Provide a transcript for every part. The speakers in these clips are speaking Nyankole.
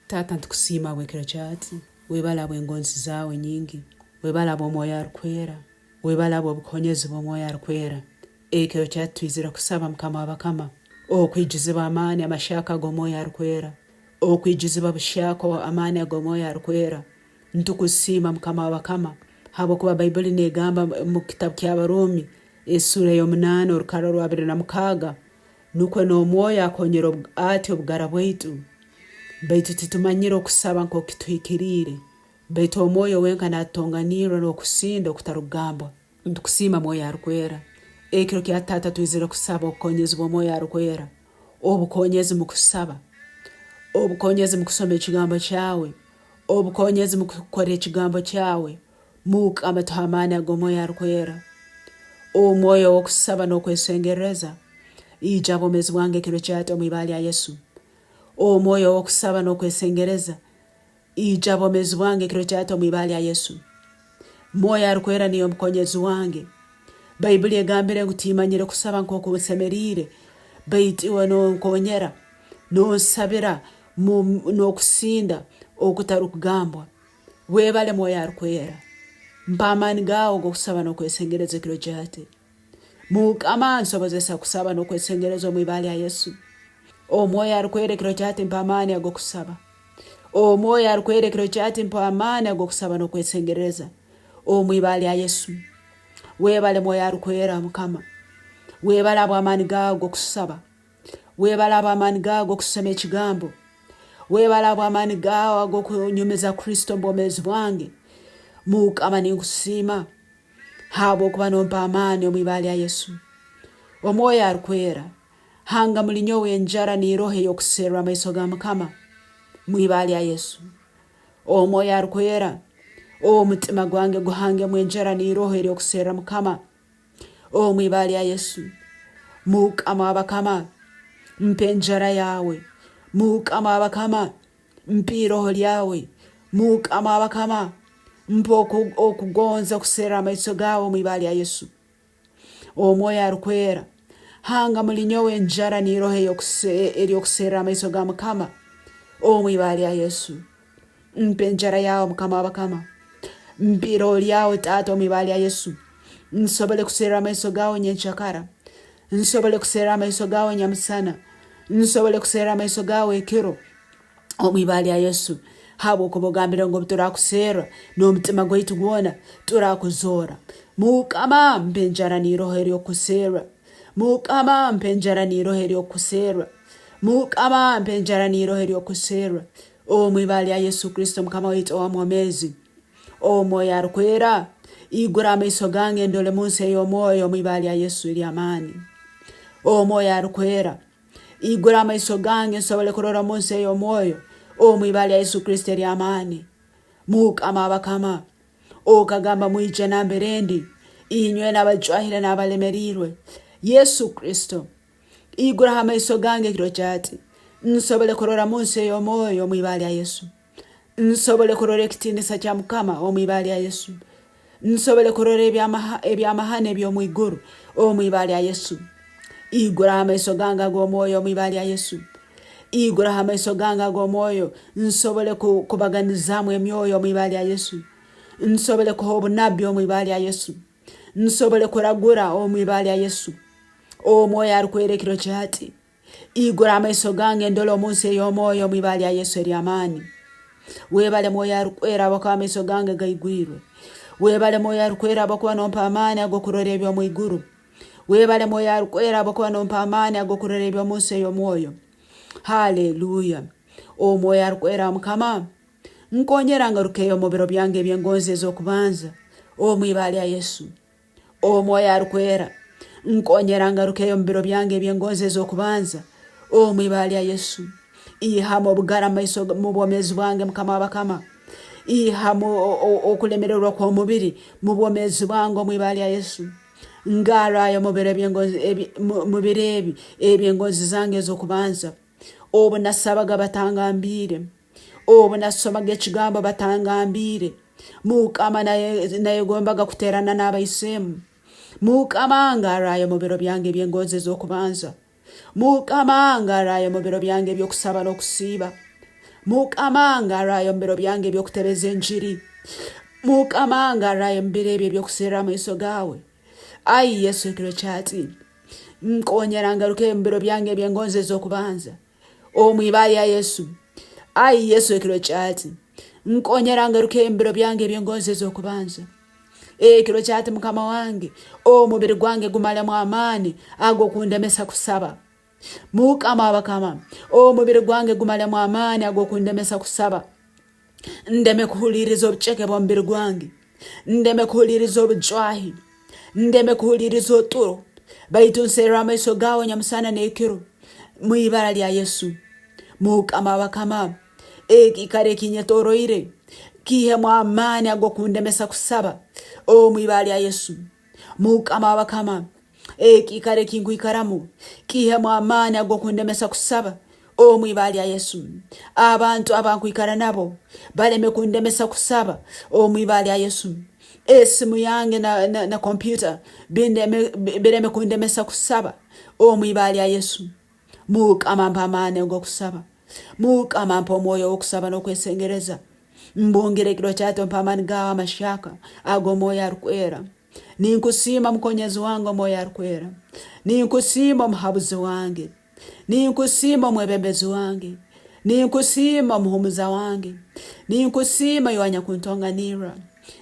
Taata nitukusiima habw'ekiro kya hati. Webale habw'engonzi zaawe nyingi. Webale habw'Omwoyo Arukwera. Webale habw'obukonyezi bw'Omwoyo Arukwera. Ekiro kya hati twizire kusaba Mukama w'abakama okwijuzibwa amaani amahyaka ag'Omwoyo Arukwera, okwijuzibwa buhyaka amaani ag'Omwoyo Arukwera. Nitukusiima Mukama w'abakama habwokuba Baibuli negamba omu kitabu ky'Abarumi esuura ey'omunaana orukarra orwabiri na mukaaga, Nukwo n'Omwoyo akonyera ati obugara bwaitu, baitu titumanyire okusaba nkooku kituhikiriire, baitu Omwoyo wenka naatutonganirra n'okusinda okutarukugambwa. Nitukusiima Mwoyo Arukwera. Ekiro kya Taata twizire kusaba obukonyezi bw'Omwoyo Arukwera, obukonyezi mu kusaba, obukonyezi mu kusoma ekigambo kyawe, obukonyezi mu kukora ekigambo kyawe. Mukama tuhe amaani ag'Omwoyo Arukwera, Omwoyo ow'okusaba n'okwesengerereza, ija ha bwomeezi bwange ekiro kyati omu ibara lya Yesu. Omwoyo ow'okusaba n'okwesengereza, ija ha bwomeezi bwange ekiro kyati omu ibara lya Yesu. Mwoyo Arukwera niyo mukonyezi wange. Baibuli egambire ngu timanyire kusaba nk'oku nsemeriire, baitu iwe nonkonyera, nonsabira n'okusinda okutarukugambwa. Webale Mwoyo Arukwera. Mpa amaani gaawe og'okusaba n'okwesengereza ekiro kya hati. Mukama nsobozesa kusaba n'okwesengereza omu ibara lya Yesu. Omwoyo Arukwera ekiro kya hati mpa amaani ag'okusaba. Omwoyo Arukwera ekiro kya hati mpa amaani ag'okusaba n'okwesengereza omu ibara lya Yesu. Webale Mwoyo Arukwera Mukama. Webale habw'amaani gaawe ag'okusaba. Webale habw'amaani gaawe ag'okusoma Ekigambo. Webale habw'amaani gaawe ag'okunyumiza Kristo omu bwomeezi bwange. Mukama ninkusiima habwokuba nompa amaani omu ibara lya Yesu. Omwoyo Arukwera, hanga muli nyowe enjara n'iroho ey'okuserra amaiso ga Mukama mu ibara lya Yesu. Omwoyo Arukwera, omutima gwange guhangemu enjara n'iroho ery'okuserra Mukama. Omu ibara lya Yesu, Mukama w'abakama, mpa enjara yawe. Mukama w'abakama, mpa iroho lyawe. Mukama w'abakama, mpa okugonza kuserra amaiso gawe omu ibara lya Yesu. Omwoyo Arukwera, hanga muli nyowe enjara n'iroho ery'okuserra amaiso ga Mukama omu ibara lya Yesu. Mpa enjara yawe Mukama w'abakama. Mpa iroho lyawe Taata omu ibara lya Yesu. Nsobole kuserra amaiso gawe nyenkyakara. Nsobole kuserra amaiso gawe nyamusana. Nsobole kuserra amaiso gawe ekiro omu ibara lya Yesu. Habwokuba ogambire ngu obu turakuserra n'omutima gwaitu gwona, turakuzoora. Mukama mpa enjara n'iroho ery'okukuserra. Mukama mpa enjara n'iroho ery'okukuserra. Mukama mpa enjara n'iroho ery'okukuserra. Omu ibara lya Yesu Kristo Mukama waitu owa mwomezi, Omwoyo Arukwera, igura amaiso gange ndole munsi ey'omwoyo omu ibara lya Yesu ery'amaani. Omwoyo Arukwera, igura amaiso gange nsobole kurora omunsi ey'omwoyo omu ibara lya Yesu Kristo ery'amaani. Mukama w'abakama, okagamba mwije nambere ndi, inywena abajwahire n'abalemeriirwe. Yesu Kristo, Iguraho amaiso gange ekiro kyati, nsobole kurora munsi ey'omwoyo omu ibara lya Yesu. Nsobole kurora ekitiinisa kya Mukama omu ibara lya Yesu. Nsobole kurora ebyamahano eby'omu iguru omu ibara lya Yesu. Iguraho amaiso gange ag'omwoyo omu ibara lya Yesu. Iguraho amaiso gange ag'omwoyo nsobole kubaganizaamu emyoyo omu ibara lya Yesu. Nsobole kuha obunabbi omu ibara lya Yesu. Nsobole kuragura omu ibara lya Yesu. Omwoyo Arukwera ekiro kya hati, igura amaiso gange ndole omu nsi ey'omwoyo omu ibara lya Yesu ery'amaani. Webale Mwoyo Arukwera habwokuba amaiso gange gaigwirwe. Webale Mwoyo Arukwera habwokuba nompa amaani ag'okurora eby'omu iguru. Webale Mwoyo Arukwera habwokuba nompa amaani ag'okurora eby'omu nsi ey'omwoyo. Haleluya! Omwoyo Arukwera wa Mukama, nkonyera ngarukeyo omu biro byange eby'engonzi ez'okubanza omu ibara lya Yesu. Omwoyo Arukwera, nkonyera ngarukeyo omu biro byange eby'engonzi ez'okubanza omu ibara lya Yesu. Ihamu obugara maiso mu bwomeezi bwange Mukama w'abakama. Ihamu okulemererwa kw'omubiri mu bwomeezi bwange omu ibara lya Yesu. Ngarrayo mu biro ebi eby'engonzi zange ez'okubanza obu nasabaga batangambiire. Obu nasomaga ekigambo batangambiire, Mukama nayegombaga kuterana n'abaisemu. Mukama ngarrayo mu biro byange eby'engonzi ez'okubanza. Mukama ngarrayo mu biro byange eby'okusaba n'okusiiba. Mukama ngarrayo omu biro byange eby'okutebeza enjiri. Mukama ngarrayo omu biro ebi eby'okuserra amaiso gaawe. Ai Yesu ekiro kyati, nkonyera ngarukeyo omu biro byange eby'engonzi ez'okubanza. Omu ibara lya Yesu. Ai Yesu ekiro kyati, nkonyera ngarukeyo omu biro byange eby'engonzi ez'okubanza. Ekiro kyati Mukama wange, omubiri gwange gumalemu amaani ag'okundemesa kusaba. Mukama w'abakama, omubiri gwange gumalemu amaani ag'okundemesa kusaba. Ndeme kuhuliiriza obuceke bw'omubiri gwange, ndeme kuhuliiriza obujwahi, ndeme kuhuliiriza oturo, baitu nserre amaiso gaawe nyamusana n'ekiro, mu ibara lya Yesu. Mukama w'abakama, ekiikaro ekinyetoroire kiihemu amaani ag'okundemesa kusaba, omu ibara lya Yesu. Mukama w'abakama, ekiikaro eki nkwikaramu kiihemu amaani ag'okundemesa kusaba omu ibara lya Yesu. Abantu abankwikara nabo baleme kundemesa kusaba omu ibara lya Yesu. Esimu yange na, na, na kompyuta bireme kundemesa kusaba omu ibara lya Yesu. Mukama mpa amaani ag'okusaba. Mukama mpa omwoyo w'okusaba n'okwesengereza. Mbungira ekiro kyati ompe amaani gaawe amahyaka ag'omwoyo arukwera. Ninkusiima mukonyezi wange omwoyo arukwera. Ninkusiima omuhabuzi wange. Ninkusiima omwebembezi wange. Ninkusiima omuhumuza wange. Ninkusiima iwe anyakuntonganirra.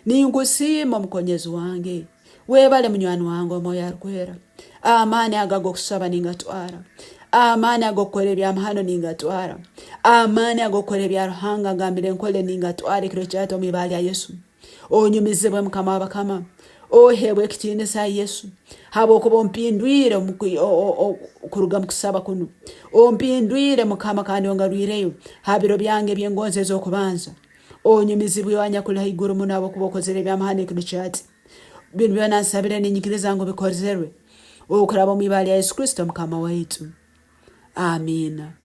Ninkusiima omukonyezi wange. Webale munywani wange Omwoyo Arukwera. Amaani ago ag'okusaba ningatwara. Amaani ag'okukora ebyamahano ningatwara. Amaani ag'okukora ebya Ruhanga agambire nkole ningatwara ekiro kyahati omu ibara lya Yesu. Onyumizibwe Mukama w'abakama. Oheebwe ekitiinisa ai Yesu habwokuba ompindwire kuruga omu kusaba kunu. Ompindwire Mukama kandi ongarwireyo ha biro byange eby'engonzi ez'okubanza. Onyumizibwe iwe anyakuli haiguru muno habwokuba okozere ebyamahano ekiro kyahati. Binu byona nsabire ninyikiriza ngu bikozerwe okuraba omu ibara lya Yesu Kristo Mukama waitu. Amiina.